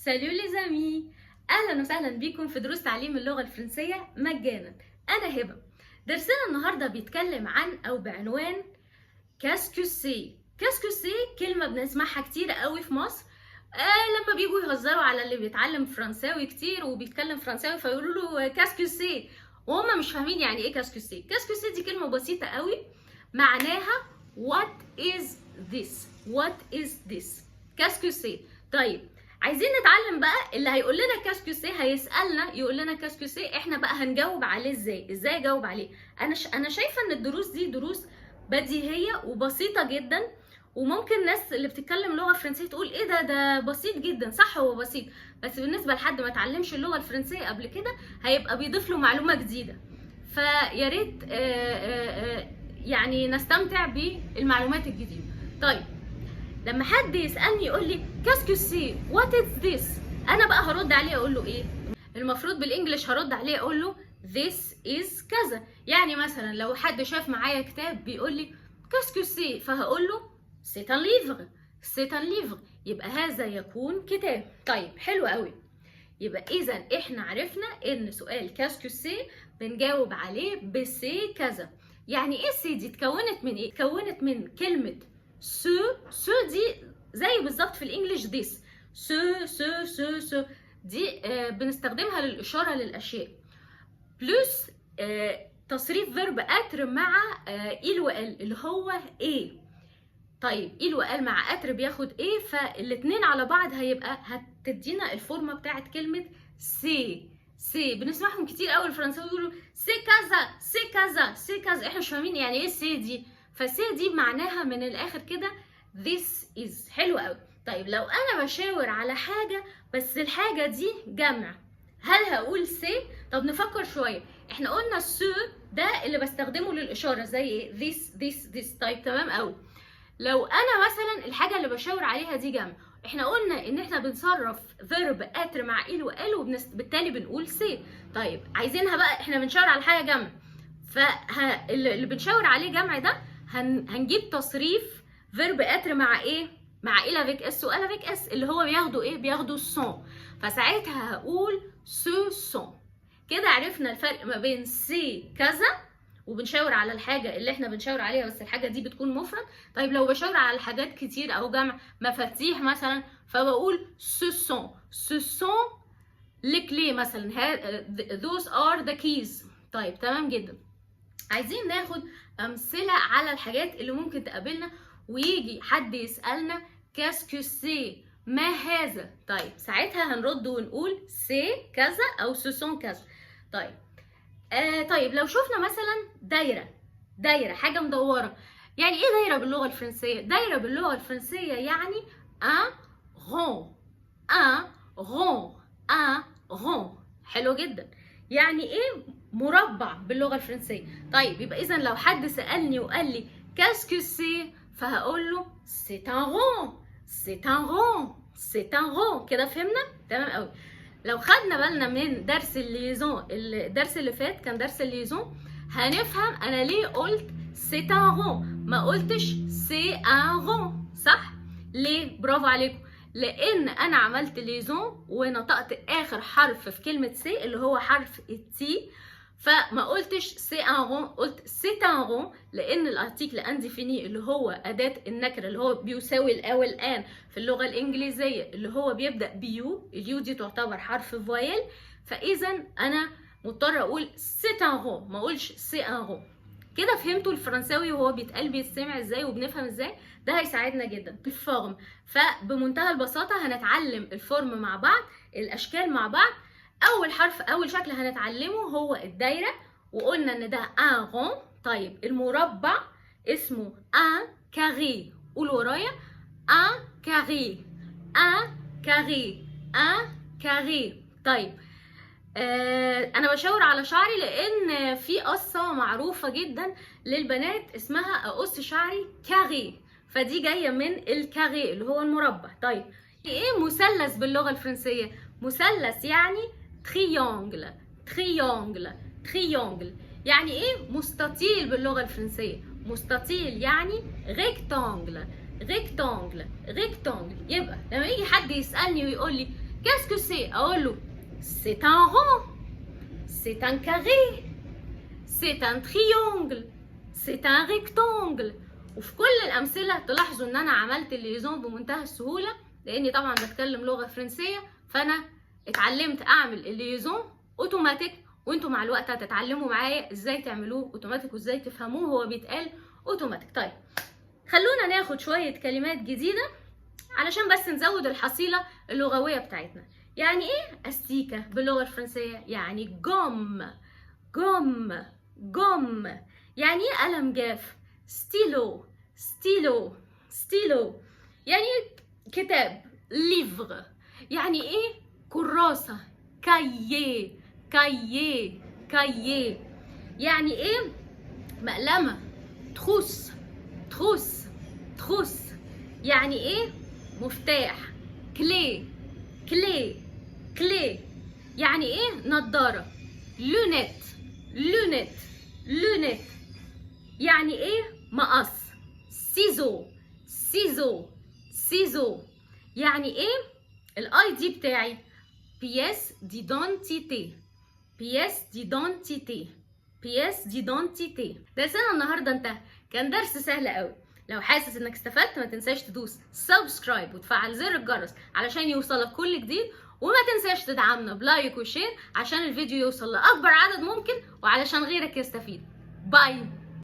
Salut les amis، اهلا وسهلا بيكم في دروس تعليم اللغة الفرنسية مجانا. انا هبه. درسنا النهارده بيتكلم عن او بعنوان qu'est-ce que c'est. qu'est-ce que c'est كلمة بنسمعها كتير قوي في مصر، لما بيجوا يهزروا على اللي بيتعلم فرنساوي كتير وبيتكلم فرنساوي فيقولوا له qu'est-ce que c'est، وهم مش فاهمين يعني ايه qu'est-ce que c'est. qu'est-ce que c'est دي كلمة بسيطة قوي، معناها what is this، what is this، qu'est-ce que c'est. طيب عايزين نتعلم بقى، اللي هيقول لنا qu'est-ce que c'est، هيسالنا يقول لنا qu'est-ce que c'est، احنا بقى هنجاوب عليه ازاي؟ ازاي اجاوب عليه؟ انا شايفه ان الدروس دي دروس بديهية وبسيطة جدا، وممكن الناس اللي بتتكلم لغة فرنسية تقول ايه ده، ده بسيط جدا. صح، هو بسيط، بس بالنسبة لحد ما اتعلمش اللغة الفرنسية قبل كده هيبقى بيضيف له معلومة جديده. فيا ريت يعني نستمتع بالمعلومات الجديده. طيب لما حد يسالني يقول لي qu'est-ce que c'est، what is this، انا بقى هرد عليه اقول له ايه؟ المفروض بال English هرد عليه اقول له this is كذا. يعني مثلا لو حد شاف معايا كتاب بيقول لي qu'est-ce que c'est، فهقول له c'est un livre، c'est un livre، يبقى هذا يكون كتاب. طيب حلو قوي. يبقى اذا احنا عرفنا ان سؤال qu'est-ce que c'est بنجاوب عليه ب c'est كذا. يعني ايه c'est دي؟ اتكونت من ايه؟ اتكونت من كلمة ce. ce دي زي بالظبط في ال English this، ce ce ce ce دي بنستخدمها للاشارة للاشياء، plus تصريف verbe être مع il و elle اللي هو est. طيب il و elle مع être بياخد est، فالاتنين على بعض هيبقى هتدينا الفورمة بتاعت كلمة c'est. c'est بنسمعهم كتير قوي، الفرنساوي يقولوا c'est كذا، c'est كذا، c'est كذا، احنا مش فاهمين يعني ايه c'est دي. ف c'est دي معناها من الاخر كده this is. حلو قوي. طيب لو انا بشاور على حاجة بس الحاجة دي جمع، هل هقول c'est؟ طب نفكر شويه. احنا قلنا ce ده اللي بستخدمه للاشاره، زي ايه؟ this this this. طيب تمام قوي. لو انا مثلا الحاجة اللي بشاور عليها دي جمع، احنا قلنا ان احنا بنصرف verbe être مع il و elle وبالتالي بنقول c'est. طيب عايزينها بقى، احنا بنشاور على حاجة جمع، فاللي بنشاور عليه جمع ده هنجيب تصريف verbe être مع ايه؟ مع il avec s و elle avec s، اللي هو بياخدوا ايه؟ بياخدوا sont. فساعتها هقول ce sont. كده عرفنا الفرق ما بين c'est كذا وبنشاور على الحاجة اللي احنا بنشاور عليها بس الحاجة دي بتكون مفرد. طيب لو بشاور على حاجات كتير او جمع، مفاتيح مثلا، فبقول ce sont، ce sont les clés مثلا، those are the keys. طيب تمام جدا. عايزين ناخد امثلة على الحاجات اللي ممكن تقابلنا ويجي حد يسالنا qu'est-ce que c'est، ما هذا؟ طيب ساعتها هنرد ونقول c'est كذا او ce sont كذا. طيب طيب لو شفنا مثلا دايره، دايرة حاجة مدوره، يعني ايه دايرة باللغة الفرنسية؟ دايرة باللغة الفرنسية يعني un rond، un rond، un rond. حلو جدا. يعني ايه مربع باللغة الفرنسيه؟ طيب يبقى اذا لو حد سالني وقال لي qu'est-ce que c'est، فهقول له c'est un rond، c'est un rond، c'est un rond. كده فهمنا تمام قوي. لو خدنا بالنا من درس ال liaison، الدرس اللي فات كان درس ال liaison، هنفهم انا ليه قلت c'est un rond ما قلتش c'est un rond. صح؟ ليه؟ برافو عليكم. لان انا عملت liaison ونطقت اخر حرف في كلمة c'est اللي هو حرف ال t، فما قلتش c'est un rond، قلت c'est un rond، لان ال article indéfini اللي هو اداه النكرة اللي هو بيساوي ال a وال an في اللغة الانجليزيه، اللي هو بيبدا ب u، ال u دي تعتبر حرف voyelle، فاذا انا مضطرة اقول c'est un rond، ما اقولش c'est un rond. كده فهمتوا الفرنساوي وهو بيتقال بيتسمع ازاي وبنفهم ازاي؟ ده هيساعدنا جدا ال formes. فبمنتهى البساطة هنتعلم ال formes مع بعض، الاشكال مع بعض. اول حرف، اول شكل هنتعلمه هو الدايره، وقلنا ان ده un rond. طيب المربع اسمه un carré. قول ورايا: un carré، un carré، un carré. طيب انا بشاور على شعري لان في قصة معروفة جدا للبنات اسمها اقص شعري carré، فدي جاية من ال carré اللي هو المربع. طيب ايه مثلث باللغة الفرنسيه؟ مثلث يعني triangle، triangle، triangle. يعني ايه مستطيل باللغة الفرنسيه؟ مستطيل يعني rectangle، rectangle، rectangle. يبقى لما يجي حد يسالني ويقول لي qu'est-ce que c'est؟ اقول له c'est un rond، c'est un carré، c'est un triangle، c'est un rectangle. وفي كل الامثلة تلاحظوا ان انا عملت ال liaison بمنتهى السهوله، لاني طبعا بتكلم لغة فرنسيه، فانا اتعلمت اعمل ال liaison automatique. وانتوا مع الوقت هتتعلموا معايا ازاي تعملوه اوتوماتيك وازاي تفهموه هو بيتقال اوتوماتيك. طيب، خلونا ناخد شوية كلمات جديدة علشان بس نزود الحصيلة اللغوية بتاعتنا. يعني ايه استيكه باللغة الفرنسيه؟ يعني gomme، gomme، gomme. يعني ايه قلم جاف؟ stylo، stylo، stylo. يعني ايه كتاب؟ livre. يعني ايه كراسة؟ cahier، cahier، cahier. يعني ايه مقلمة؟ trousse، trousse، trousse. يعني ايه مفتاح؟ clé، clé، clé. يعني ايه نضارة؟ lunette، lunette، lunette. يعني ايه مقص؟ ciseau، ciseau، ciseau. يعني ايه ال ID بتاعي؟ pièce d'identité، pièce d'identité، pièce d'identité. درسنا النهارده انتهى، كان درس سهل قوي. لو حاسس انك استفدت ما تنساش تدوس subscribe وتفعل زر الجرس علشان يوصلك كل جديد، وما تنساش تدعمنا ب like و share عشان الفيديو يوصل لاكبر عدد ممكن وعلشان غيرك يستفيد. bye.